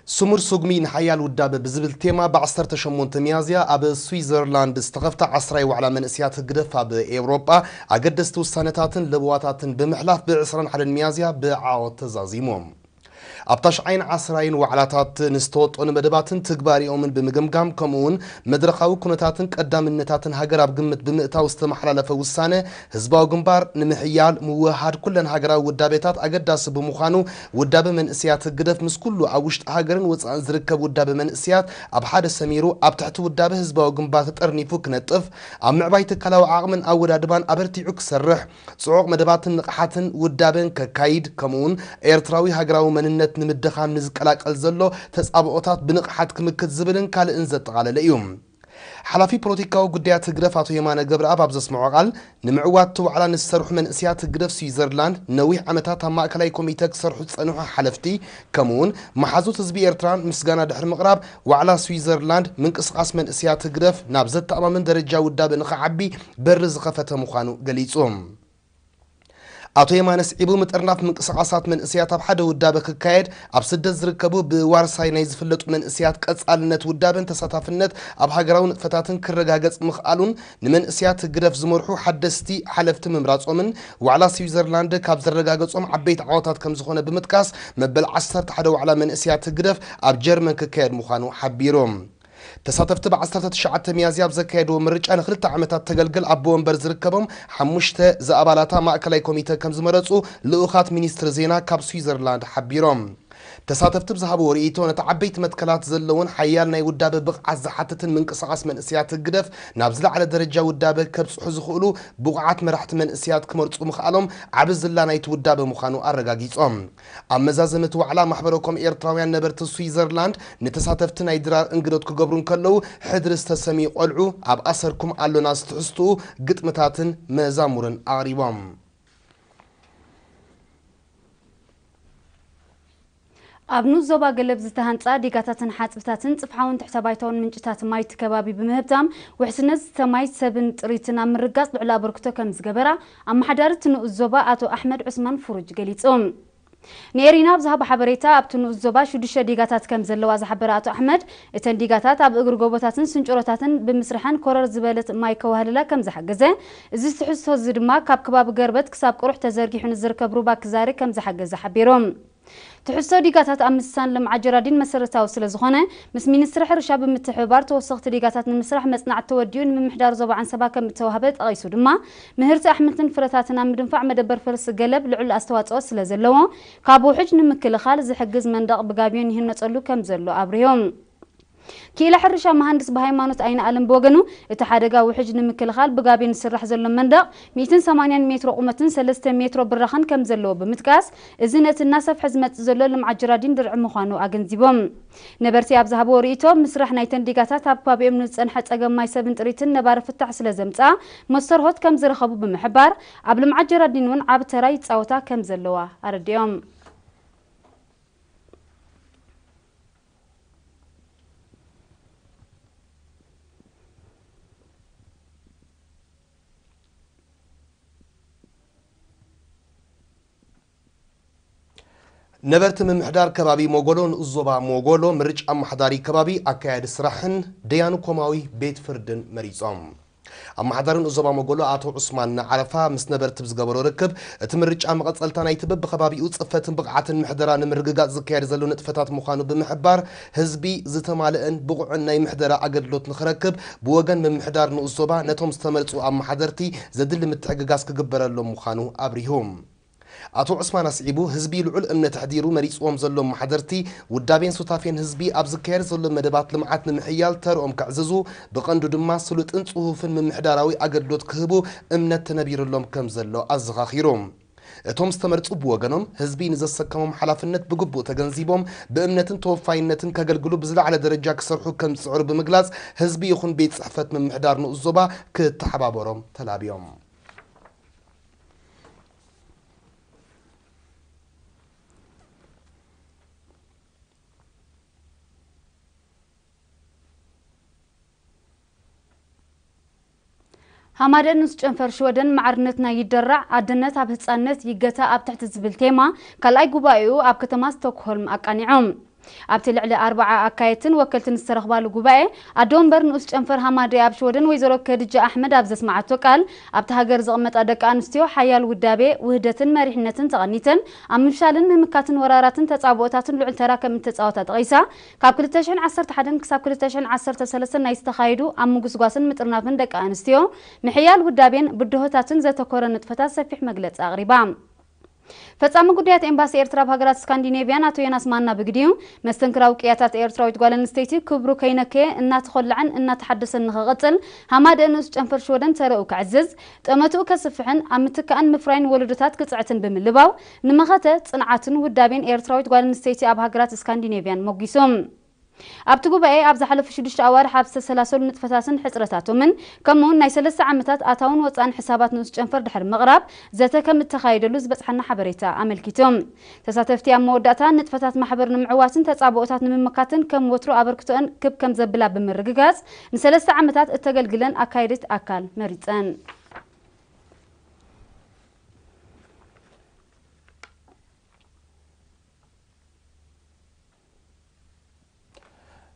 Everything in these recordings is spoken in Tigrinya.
ስሙር ስጉሚ ንሓያል ውዳበ ብዝብል ቴማ ብ ዓሰርተ ሸሞንተ ሚያዝያ ኣብ ስዊዘርላንድ ዝተኸፍተ ዓስራይ ዋዕላ መንእስያት ህግደፍ ኣብ ኤውሮጳ ኣገደስቲ ውሳነታትን ለበዋታትን ብምሕላፍ ብ ዕስራን ሓደን ሚያዝያ ብዓወት ተዛዚሙ። ኣብ ታሽዓይን ዓስራይን ዋዕላታት ንዝተወጠኑ መደባትን ትግባሪኦምን ብምግምጋም ከምኡ እውን መድረኻዊ ኩነታትን ቀዳምነታትን ሃገር ኣብ ግምት ብምእታው ዝተመሓላለፈ ውሳነ ህዝባዊ ግንባር ንምሕያል ምውህሃድ ኩለን ሃገራዊ ውዳቤታት ኣገዳሲ ብምዃኑ ውዳበ መንእስያት ህግደፍ ምስ ኩሉ ኣብ ውሽጢ ሃገርን ወፃእን ዝርከብ ውዳበ መንእስያት ኣብ ሓደ ሰሚሩ ኣብ ትሕቲ ውዳበ ህዝባዊ ግንባር ተጠርኒፉ ክነጥፍ ኣብ ምዕባይ ትካላዊ ዓቕምን ኣወዳድባን ኣበርቲዑ ክሰርሕ ጽዑቕ መደባትን ንቕሓትን ውዳበን ከካይድ ከምኡውን ኤርትራዊ ሃገራዊ መንነት ንምድኻም ንዝቀላቀል ዘሎ ተጻብኦታት ብንቕሓት ክምክት ዝብልን ካልእን ዘጠቓለለ እዩ። ሓላፊ ፖለቲካዊ ጉዳያት ህግደፍ ኣቶ የማነ ገብረኣብ ኣብ ዘስምዖ ቃል ንምዕዋት እቲ ዋዕላ ንዝሰርሑ መንእስያት ህግደፍ ስዊዘርላንድ ነዊሕ ዓመታት ኣብ ማእከላይ ኮሚተ ክሰርሑ ዝጸንሑ ሓለፍቲ ከምኡውን መሓዙት ህዝቢ ኤርትራን ምስጋና ድሕሪ ምቕራብ ዋዕላ ስዊዘርላንድ ምንቅስቓስ መንእስያት ህግደፍ ናብ ዘተኣማምን ደረጃ ውዳበ ንኽዓቢ በሪ ዝኸፈተ ምዃኑ ገሊጹ። ኣቶ የማነ ስዒቡ ምጥርናፍ ምንቅስቓሳት መንእስያት ኣብ ሓደ ውዳበ ክካየድ ኣብ ስደት ዝርከቡ ብዋርሳይ ናይ ዝፍለጡ መንእስያት ቀጻልነት ውዳበን ተሳታፍነት ኣብ ሃገራዊ ንጥፈታትን ክረጋገጽ ምኽኣሉን ንመንእስያት ህግደፍ ዝመርሑ ሓደስቲ ሓለፍቲ ምምራጾምን ዋዕላ ስዊዘርላንድ ካብ ዘረጋገጾም ዓበይቲ ዓወታት ከም ዝኾነ ብምጥቃስ መበል ዓሰርተ ሓደ ዋዕላ መንእስያት ህግደፍ ኣብ ጀርመን ክካየድ ምዃኑ ሓቢሩ። ተሳተፍቲ ብ ዓሰርተ ትሽዓተ ሚያዝያ ኣብ ዘካየድዎ ምርጫ ንክልተ ዓመታት ተገልግል ኣቦ ወንበር ዝርከቦም ሓሙሽተ ዝኣባላታ ማእከላይ ኮሚተ ከም ዝመረጹ ልኡኻት ሚኒስትሪ ዜና ካብ ስዊዘርላንድ ሓቢሮም። ተሳተፍቲ ብዝሃብዎ ርእይቶ ነቲ ዓበይቲ መትከላት ዘለዎን ሓያል ናይ ውዳበ ብቕዓት ዝሓትትን ምንቅስቓስ መንእስያት ህግደፍ ናብ ዝለዓለ ደረጃ ውዳበ ከብጽሑ ዝኽእሉ ብቑዓት መራሕቲ መንእስያት ክመርጹ ምኽኣሎም ዓቢ ዝላ ናይቲ ውዳበ ምዃኑ ኣረጋጊጾም። ኣብ መዛዘሚ እቲ ዋዕላ ማሕበረ ኮም ኤርትራውያን ነበርቲ ስዊዘርላንድ ንተሳተፍቲ ናይ ድራር እንግዶት ክገብሩ እንከለዉ ሕድሪ ዝተሰምዩ ቆልዑ ኣብ ኣሰርኩም ኣሎናስ ትሕዝትኡ ግጥምታትን መዛሙርን ኣቕሪቦም። ኣብ ንኡስ ዞባ ገለብ ዝተሃንጻ ዲጋታትን ሓጽብታትን ጽፍሓውን ትሕተ ባይታውን ምንጭታት ማይ እቲ ከባቢ ብምህብታም ውሕስነት ዝስተ ማይ ሰብን ጥሪትን ኣብ ምርጋጽ ልዑል ኣበርክቶ ከም ዝገበራ ኣመሓዳሪ እቲ ንኡስ ዞባ ኣቶ ኣሕመድ ዑስማን ፍሩጅ ገሊጹ። ንኤሪና ኣብ ዝሃቦ ሓበሬታ ኣብቲ ንኡስ ዞባ ሽዱሽተ ዲጋታት ከም ዘለዋ ዝሓበረ ኣቶ ኣሕመድ እተን ዲጋታት ኣብ እግሪ ጎቦታትን ስንጭሮታትን ብምስርሐን ኮረር ዝበለት ማይ ከዋህልላ ከም ዝሓገዘ እዚ ትሕዝቶ እዚ ድማ ካብ ከባቢ ገርበት ክሳብ ቅሩሕ ተዘርጊሑ ንዝርከብ ሩባ ክዛሪ ከም ዝሓገዘ ሓቢሩ። ትሕዝቶ ዲጋታት ኣብ ምስሳን ልምዓት ጀራዲን መሰረታዊ ስለ ዝኾነ ምስ ሚኒስትሪ ሕርሻ ብምትሕብባር ተወሰኽቲ ዲጋታት ንምስራሕ መጽናዕቲ ተወዲኡ ንምምሕዳር ዞባ ዓንሰባ ከም እተዋህበ ጠቒሱ ድማ ምህርቲ ኣሕምልትን ፍረታትን ኣብ ምድንፋዕ መደበር ፈልሲ ገለብ ልዑል ኣስተዋፅኦ ስለ ዘለዎ ካብ ውሕጅ ንምክልኻል ዝሕግዝ መንደቕ ብጋብዮን ይህነፀሉ ከም ዘሎ ኣብሪሁ። ክኢላ ሕርሻ መሃንድስ ብሃይማኖት ኣይነ ኣለም ብወገኑ እቲ ሓደጋ ውሕጅ ንምክልኻል ብጋብዮን ዝስራሕ ዘሎ መንደቕ ሚእትን ሰማንያን ሜትሮ ቁመትን ሰለስተ ሜትሮ ብራኸን ከም ዘለዎ ብምጥቃስ እዚ ነቲ እናሰፍሐ ዝመፅእ ዘሎ ልምዓት ጅራዲን ድርዒ ምዃኑ ኣገንዚቦም። ነበርቲ ኣብ ዝሃብዎ ርእይቶ ምስራሕ ናይተን ዲጋታት ኣብ ከባቢኦም ንዝፀንሐ ፀገም ማይ ሰብን ጥሪትን ነባሪ ፍታሕ ስለ ዘምፅኣ መስተርሆት ከም ዝረኸቡ ብምሕባር ኣብ ልምዓት ጀራዲን እውን ዓቢ ተራ ይፃወታ ከም ዘለዋ ኣረዲኦም። ነበርቲ ምምሕዳር ከባቢ ሞጎሎ ንኡስ ዞባ ሞጎሎ ምርጫ ኣመሓዳሪ ከባቢ ኣካያዲ ስራሕን ደያኑ ኮማዊ ቤት ፍርድን መሪጾም። ኣመሓዳሪ ንኡስ ዞባ ሞጎሎ ኣቶ ዑስማን ዓረፋ ምስ ነበርቲ ብዝገበሮ ርክብ እቲ ምርጫ መቐጸልታ ናይቲ በብከባቢኡ ጽፈትን ብቕዓትን ምሕደራ ንምርግጋጽ ዝካየድ ዘሎ ንጥፈታት ምዃኑ ብምሕባር ህዝቢ ዝተማልአን ብቑዕን ናይ ምሕደራ ኣገልግሎት ንኽረክብ ብወገን ምምሕዳር ንኡስ ዞባ ነቶም ዝተመርጹ ኣመሓደርቲ ዘድሊ ምትሕግጋዝ ክግበረሎም ምዃኑ ኣብሪሁ። ኣቶ ዑስማን ኣስዒቡ ህዝቢ ልዑል እምነት ኣሕዲሩ መሪፅዎም ዘሎ ኣመሓደርቲ ውዳቤን ሱታፌን ህዝቢ ኣብ ዝካየድ ዘሎ መደባት ልምዓት ንምሕያል ተርኦም ከዕዝዙ ብቐንዱ ድማ ስሉጥን ፅፉፍን ምምሕዳራዊ ኣገልግሎት ክህቡ እምነት ተነቢርሎም ከም ዘሎ ኣዘኻኺሩ። እቶም ዝተመርፁ ብወገኖም ህዝቢ ንዘሰከሞም ሓላፍነት ብግቡእ ተገንዚቦም ብእምነትን ተወፋይነትን ከገልግሉ ብዝለዓለ ደረጃ ክሰርሑ ከም ዝፅዕሩ ብምግላፅ ህዝቢ ይኹን ቤት ፅሕፈት ምምሕዳር ንኡስ ዞባ ክተሓባበሮም ተላብዮም። ሃማደ ንስ ጨንፈር ሽወደን ማዕርነትና ይደራዕ ኣደነት ኣብ ህፃነት ይገታ ኣብ ትሕቲ ዝብል ቴማ ካልኣይ ጉባኤኡ ኣብ ከተማ ስቶክሆልም ኣቃኒዖም። ኣብቲ ልዕሊ ኣርባዓ ኣካየድትን ወከልትን ዝተረኽባሉ ጉባኤ፣ ኣዶ ወንበር ንኡስ ጨንፈር ሃማደኤ ኣብ ሽወደን ወይዘሮ ከድጃ ኣሕመድ ኣብ ዘስመዓቶ ቃል፣ ኣብታ ሃገር ዝቕመጣ ደቂ ኣንስትዮ ሓያል ውዳቤ፣ ውህደትን መሪሕነትን ተቐኒተን ኣብ ምፍሻልን ምምካትን ወራራትን ተጻብኦታትን ልዑል ተራ ከም እተጻወታ ጠቒሳ፣ ካብ ክልተ ሽሕን ዓሰርተ ሓደን ክሳብ ክልተ ሽሕን ዓሰርተ ሰለስተን ናይ ዝተኻየዱ ኣብ ምጉስጓስን ምጥርናፍን ደቂ ኣንስትዮ፣ ምሕያል ውዳቤን ብድሆታትን ዘተኮረ ንጥፈታት ሰፊሕ መግለጺ ኣቕሪባ። ፈጻሚ ጉዳያት ኤምባሲ ኤርትራ ኣብ ሃገራት ስካንዲኔቭያን ኣቶ ዮናስ ማና ብግዲኡ፣ መስተንክራዊ ቅያታት ኤርትራዊት ጓል ኣንስተይቲ ክብሩ ከይነከየ እናተኾልዐን እናተሓደሰን ንኽቕጽል፣ ሃማደኤ ንኡስ ጨንፈር ሽወደን ተረኡ ከዕዝዝ፣ ጠመትኡ ከስፍሕን ኣብ ምትካእን ምፍራይን ወለዶታት ክጽዕትን ብምልባው፣ ንመኸተ ጽንዓትን ውዳቤን ኤርትራዊት ጓል ኣንስተይቲ ኣብ ሃገራት ስካንዲኔቭያን ሞጊሱ። ኣብቲ ጉባኤ ኣብ ዝሓለፉ ሽዱሽተ ኣዋርሕ ኣብ ዝተሰላሰሉ ንጥፈታትን ሕጽረታቶምን፣ ከምኡውን ናይ ሰለስተ ዓመታት ኣታውን ወጻእን ሕሳባት ንኡስ ጨንፈር ድሕሪ ምቕራብ፣ ዘተ ከም እተኻየደሉ ዝበጽሓና ሓበሬታ ኣመልኪቱ። ተሳተፍቲ ኣብ መወዳእታ ንጥፈታት ማሕበር ንምዕዋትን ተጻብኦታት ንምምካትን ከም ወትሩ ኣበርክቶአን ክብ ከም ዘብላ ብምርግጋጽ፣ ንሰለስተ ዓመታት እተገልግለን ኣካየዲት ኣካል መሪጸን።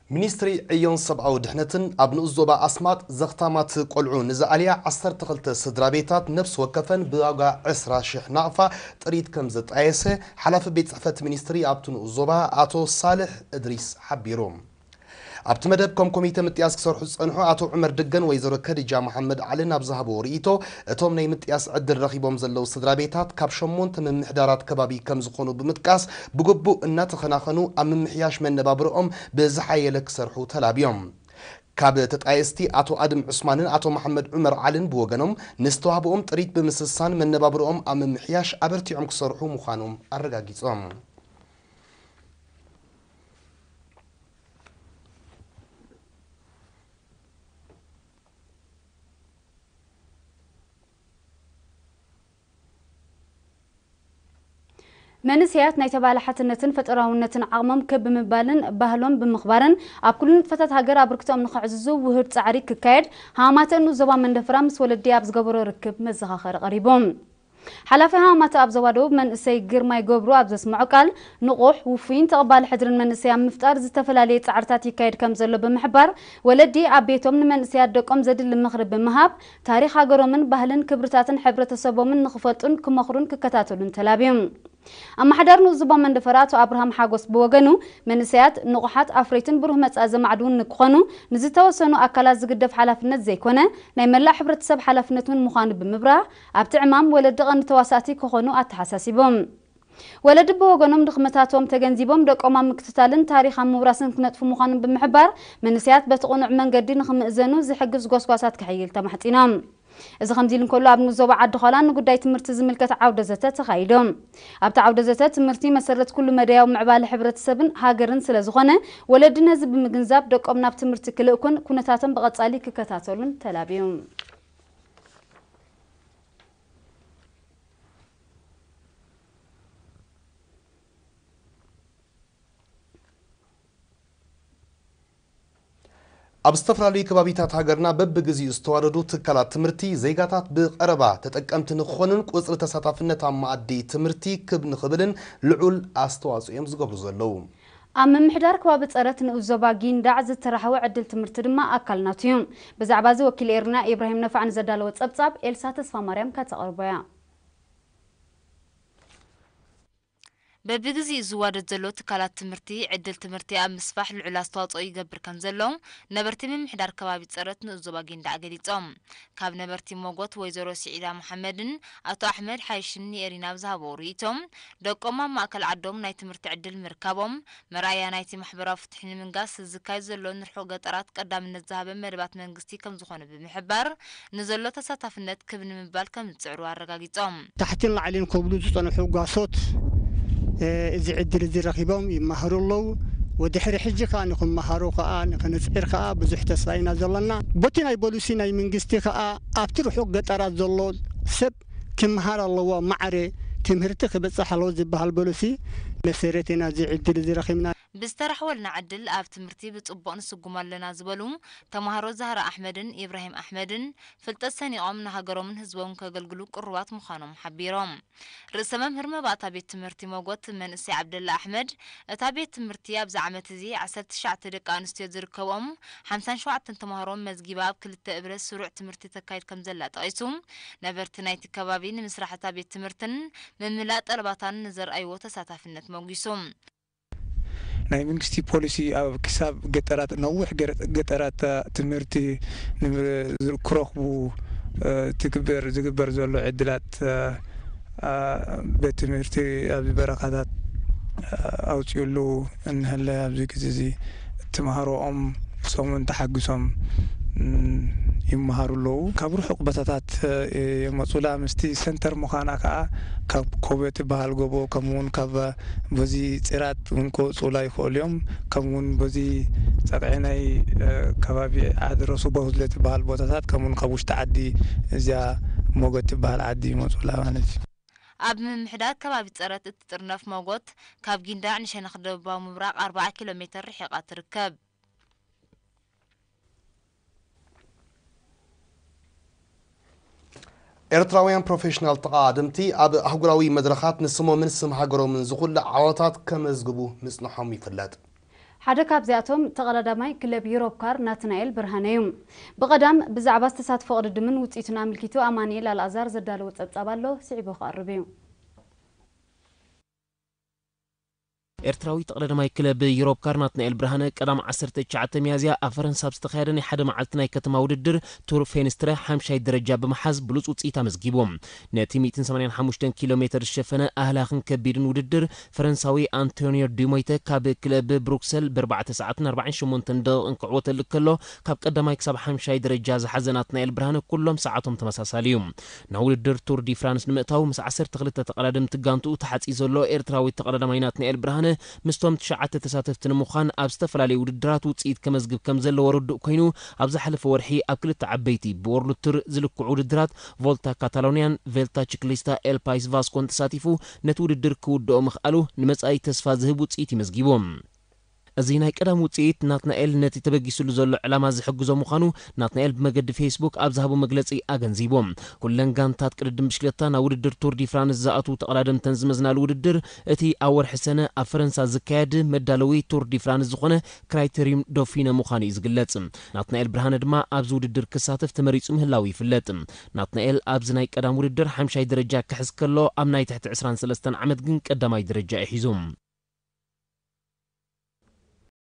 ሚኒስትሪ ዕዮን ሰብኣዊ ድሕነትን ኣብ ንኡስ ዞባ ኣስማጥ ዘኽታማት ቆልዑ ንዝኣልያ ዓሰርተ ክልተ ስድራ ቤታት ነፍሲ ወከፈን ብዋጋ ዕስራ ሽሕ ናቕፋ ጥሪት ከም ዘጣየሰ ሓላፊ ቤት ጽሕፈት ሚኒስትሪ ኣብቲ ንኡስ ዞባ ኣቶ ሳልሕ እድሪስ ሓቢሩ። ኣብቲ መደብ ከም ኮሚተ ምጥያስ ክሰርሑ ዝጸንሑ ኣቶ ዑመር ድገን ወይዘሮ ከድጃ መሓመድ ዓልን ኣብ ዝሃብዎ ርእይቶ፣ እቶም ናይ ምጥያስ ዕድል ረኺቦም ዘለዉ ስድራ ቤታት ካብ ሸሞንተ ምምሕዳራት ከባቢ ከም ዝኾኑ ብምጥቃስ፣ ብግቡእ እናተኸናኸኑ ኣብ ምምሕያሽ መነባብርኦም ብዝሓየለ ክሰርሑ ተላብዮም። ካብ ተጣየስቲ ኣቶ ኣድም ዑስማንን ኣቶ መሓመድ ዑመር ዓልን ብወገኖም፣ ንዝተዋህብኦም ጥሪት ብምስሳን መነባብርኦም ኣብ ምምሕያሽ ኣበርቲዖም ክሰርሑ ምዃኖም ኣረጋጊጾም። መንእሰያት ናይ ተባላሓትነትን ፈጠራውነትን ዓቕሞም ክብ ብምባልን ባህሎም ብምኽባርን ኣብ ኩሉ ንጥፈታት ሃገር ኣበርክቶኦም ንኸዕዝዙ ውህድ ጻዕሪ ክካየድ ሃማተ ንኡስ ዞባ መንደፈራ ምስ ወለዲ ኣብ ዝገበሮ ርክብ መዘኻኸሪ ቀሪቡ። ሓላፊ ሃማተ ኣብ ዞባ ደቡብ መንእሰይ ግርማይ ገብሩ ኣብ ዘስምዖ ቃል፣ ንቑሕ፣ ውፉይን ተቐባሊ ሕድርን መንእሰይ ኣብ ምፍጣር ዝተፈላለየ ጻዕርታት ይካየድ ከም ዘሎ ብምሕባር፣ ወለዲ ኣብ ቤቶም ንመንእሰያት ደቆም ዘድሊ ምኽሪ ብምሃብ፣ ታሪኽ ሃገሮምን ባህልን ክብርታትን ሕብረተሰቦምን ንኽፈልጡን ክመኽሩን ክከታተሉን ተላብዩ። ኣመሓዳሪ ንኡስ ዞባ መንደፈራ ኣቶ ኣብርሃም ሓጎስ ብወገኑ፣ መንእሰያት ንቑሓት፣ ኣፍረይትን ብሩህ መጻኢ ዘማዕድዉን ንክኾኑ ንዝተወሰኑ ኣካላት ዝግደፍ ሓላፍነት ዘይኮነ፣ ናይ መላእ ሕብረተሰብ ሓላፍነት እውን ምዃኑ ብምብራህ፣ ኣብቲ ዕማም ወለዲ ቀንዲ ተዋሳእቲ ክኾኑ ኣተሓሳሲቦም። ወለዲ ብወገኖም ድኽመታቶም ተገንዚቦም ደቆም ኣብ ምክትታልን ታሪኽ ኣብ ምውራስን ክነጥፉ ምዃኖም ብምሕባር፣ መንእሰያት በቲ ቅኑዕ መንገዲ ንኽምእዘኑ ዝሕግዝ ጎስጓሳት ክሕይል ተማሕጺኖም። እዚ ከምዚ ኢሉ እንከሎ፣ ኣብ ንኡስ ዞባ ዓዲ ዃላ ንጉዳይ ትምህርቲ ዝምልከት ዓውደ ዘተ ተኻይዱ። ኣብቲ ዓውደ ዘተ፣ ትምህርቲ መሰረት ኩሉ መዳያዊ ምዕባለ ሕብረተሰብን ሃገርን ስለ ዝኾነ፣ ወለዲ ነዚ ብምግንዛብ ደቆም ናብ ትምህርቲ ክልእኩን ኩነታቶም ብቐጻሊ ክከታተሉን ተላብዩ። ኣብ ዝተፈላለዩ ከባቢታት ሃገርና በብግዜኡ ዝተዋደዱ ትካላት ትምህርቲ፣ ዜጋታት ብቐረባ ተጠቀምቲ ንክኾኑን ቁጽሪ ተሳታፍነት ኣብ መኣዲ ትምህርቲ ክብ ንኽብልን ልዑል ኣስተዋጽኦ እዮም ዝገብሩ ዘለዉ። ኣብ ምምሕዳር ከባቢ ጸረት ንኡስ ዞባ ጊንዳዕ ዝተራሕወ ዕድል ትምህርቲ ድማ ኣካል ናቱ እዩ። ብዛዕባ እዚ ወኪል ኤርና ኢብራሂም ነፋዕ ንዘዳለወ ጸብጻብ ኤልሳ ተስፋማርያም ከተቕርቦ እያ። በብግዜኡ ዝዋደድ ዘሎ ትካላት ትምህርቲ፣ ዕድል ትምህርቲ ኣብ ምስፋሕ ልዑል ኣስተዋጽኦ ይገብር ከም ዘሎ ነበርቲ ምምሕዳር ከባቢ ጸረት ንኡስ ዞባ ጊንዳዕ ገሊጾም። ካብ ነበርቲ ሞጎት ወይዘሮ ስዒዳ መሓመድን ኣቶ ኣሕመድ ሓይሽን ንኤሪና ኣብ ዝሃብዎ ርእይቶም፣ ደቆም ኣብ ማእከል ዓዶም ናይ ትምህርቲ ዕድል ምርካቦም፣ መርኣያ ናይቲ ማሕበራዊ ፍትሒ ንምንጋስ ዝካየድ ዘሎ ንርሑቕ ገጠራት ቀዳምነት ዝሃበ መደባት መንግስቲ ከም ዝኾነ ብምሕባር፣ ንዘሎ ተሳታፍነት ክብ ንምባል ከም ዝጽዕሩ ኣረጋጊጾም። ታሕትን ላዕልን ክብሉ ዝጸንሑ ጓሶት፣ እ፣ እዚ ዕድል እዚ ረኺቦም ይመሃሩ ኣለዉ። ወድሕሪ ሕጂ ከኣ ንኽመሃሩ ከኣ፣ ንኽንጽዕር ከኣ ብዙሕ ተስፋ ኢና ዘሎና። በቲ ናይ ቦሊሲ ናይ መንግስቲ ከኣ ኣብቲ ርሑቕ ገጠራት ዘሎ ሰብ ክመሃር ኣለዎ፣ ማዕረ ትምህርቲ ክበጽሕ ኣለዎ ዝበሃል ቦሊሲ መሰረት ኢና እዚ ዕድል እዚ ረኺብና። ብዝተረኽበልና ዕድል ኣብ ትምህርቲ ብጽቡቕ ንስጉም ኣለና ዝበሉ ተምሃሮ ዛህራ ኣሕመድን ኢብራሂም ኣሕመድን፣ ፍልጠት ሰኒቖም ንሃገሮምን ህዝቦምን ከገልግሉ ቅሩባት ምዃኖም ሓቢሮም። ርእሰ መምህር መባእታ ቤት ትምህርቲ ሞጎት መንእሰይ ዓብደላ ኣሕመድ፣ እታ ቤት ትምህርቲ ኣብዚ ዓመት እዚ ዓሰርተ ትሽዓተ ደቂ ኣንስትዮ ዝርከብኦም ሓምሳን ሸውዓተን ተምሃሮ መዝጊባ ኣብ ክልተ እብረ ስሩዕ ትምህርቲ ተካይድ ከም ዘላ ጠቒሱ፣ ነበርቲ ናይቲ ከባቢ ንምስራሕ እታ ቤት ትምህርትን ምምላእ ጠለባታን ንዘርኣይዎ ተሳታፍነት ሞጒሱ። ናይ መንግስቲ ፖሊሲ ኣብ ክሳብ ገጠራት፣ ነዊሕ ገረ-፣ ገጠራት፣ እ፣ ትምህርቲ ንም-፣ ክረኽቡ፣ እ፣ ትግበር፣ ዝግበር ዘሎ ዕድላት፣ እ፣ እ፣ ቤት ትምህርቲ ኣብዚ በረኻታት፣ እ፣ ኣውፂኡሉ እንሀለ ኣብዚ ግዜ እዚ ተምሃሮኦም ሰሙን ተሓግሶም፣ እም፣ ይመሃሩ ኣለዉ። ካብ ርሑቕ ቦታታት፣ እ፣ የመጹላ። ምስቲ ሰንተር ምዃና ከኣ ካብ ኮቦ ትበሃል ጎቦ፣ ከምኡውን ካብ በዚ ጽራት እውን ክወጹላ ይኽእሉ እዮም። ከምኡውን በዚ ጸቕዒ ናይ፣ እ፣ ከባቢ ዓዲ ረሱቦ ዝለ ትበሃል ቦታታት፣ ከምኡውን ካብ ውሽጢ ዓዲ እዚኣ ሞጎት ትበሃል ዓዲ ይመጹላ ማለት እዩ። ኣብ ምምሕዳር ከባቢ ጸረት እትጥርነፍ ሞጎት፣ ካብ ጊንዳዕ ንሸነኽ ደቡባዊ ምብራቕ ኣርብዓ ኪሎ ሜተር ርሒቓ ትርከብ። ኤርትራውያን ፕሮፌሽናል ተቓደምቲ ኣብ ኣህጉራዊ መድረኻት ንስሞምን ስም ሃገሮምን ዝኹልዕ ዓወታት ከመዝግቡ ምጽንሖም ይፍለጥ። ሓደ ካብዚኣቶም ተቐዳዳማይ ክለብ ዩሮፕ ካር ናትናኤል ብርሃነ እዩ። ብቐዳም ብዛዕባ ዝተሳትፎ ቅድድምን ውጽኢቱን ኣመልኪቱ ኣማኑኤል ኣልኣዛር ዘዳለዎ ጸብጻብ ኣሎ፣ ስዒቡ ክቐርብ እዩ። ኤርትራዊ ተቐዳዳማይ ክለብ ዩሮፕ ካር ናትናኤል ብርሃነ ቀዳም ዓሰርተ ትሽዓተ ሚያዝያ ኣብ ፈረንሳ ኣብ ዝተኻየደ ናይ ሓደ መዓልቲ ናይ ከተማ ውድድር ቱር ፌንስትረ ሓምሻይ ደረጃ ብምሓዝ ብሉጽ ውጽኢት ኣመዝጊቡ። ነቲ ሚእትን ሰማንያን ሓሙሽተን ኪሎ ሜተር ዝሸፈነ ኣህላኽን ከቢድን ውድድር ፈረንሳዊ ኣንቶኒዮ ዲሞይተ ካብ ክለብ ብሩክሰል ብኣርባዕተ ሰዓትን ኣርባዓን ሸሞንተን ደቂቕን ክዕወተሉ ከሎ፣ ካብ ቀዳማይ ክሳብ ሓምሻይ ደረጃ ዝሓዘ ናትናኤል ብርሃነ ኩሎም ሰዓቶም ተመሳሳሊ እዩ። ናብ ውድድር ቱር ዲ ፍራንስ ንምእታው ምስ ዓሰርተ ክልተ ተቐዳደምቲ ጋንትኡ ተሓጺ ዘሎ ኤርትራዊ ተቐዳዳማይ ናትናኤል ብርሃነ ምስቶም ትሽዓተ ተሳተፍቲ ንምዃን ኣብ ዝተፈላለዩ ውድድራት ውጽኢት ከመዝግብ ከም ዘለዎ ርዱእ ኮይኑ፣ ኣብ ዝሓለፈ ወርሒ ኣብ ክልተ ዓበይቲ ብወርልድ ቱር ዝልክዑ ውድድራት ቮልታ ካታሎኒያን ቬልታ ቺክሊስታ ኤል ፓይስ ቫስኮን ተሳቲፉ ነቲ ውድድር ክውድኦ ምኽኣሉ ንመጻኢ ተስፋ ዝህብ ውጽኢት እዩ መዝጊቡ። እዚ ናይ ቀዳም ውጽኢት ናትናኤል ነቲ ተበጊስሉ ዘሎ ዕላማ ዝሕግዞ ምዃኑ ናትናኤል ብመገዲ ፌስቡክ ኣብ ዝሃቦ መግለጺ ኣገንዚቡ። ኩለን ጋንታት ቅድድም ብሽክለታ ናብ ውድድር ቱር ዲ ፍራንስ ዝኣትዉ ተቐዳደምተን ዝመዝናሉ ውድድር፣ እቲ ኣብ ወርሒ ሰነ ኣብ ፈረንሳ ዝካየድ መዳለዊ ቱር ዲ ፍራንስ ዝኾነ ክራይቴሪዩም ዶፊነ ምዃኑ እዩ ዝግለጽ። ናትናኤል ብርሃነ ድማ ኣብዚ ውድድር ክሳተፍ ተመሪጹ ምህላው ይፍለጥ። ናትናኤል ኣብዚ ናይ ቀዳም ውድድር ሓምሻይ ደረጃ ክሕዝ ከሎ፣ ኣብ ናይ ትሕቲ ዕስራን ሰለስተን ዓመት ግን ቀዳማይ ደረጃ እዩ ሒዙ።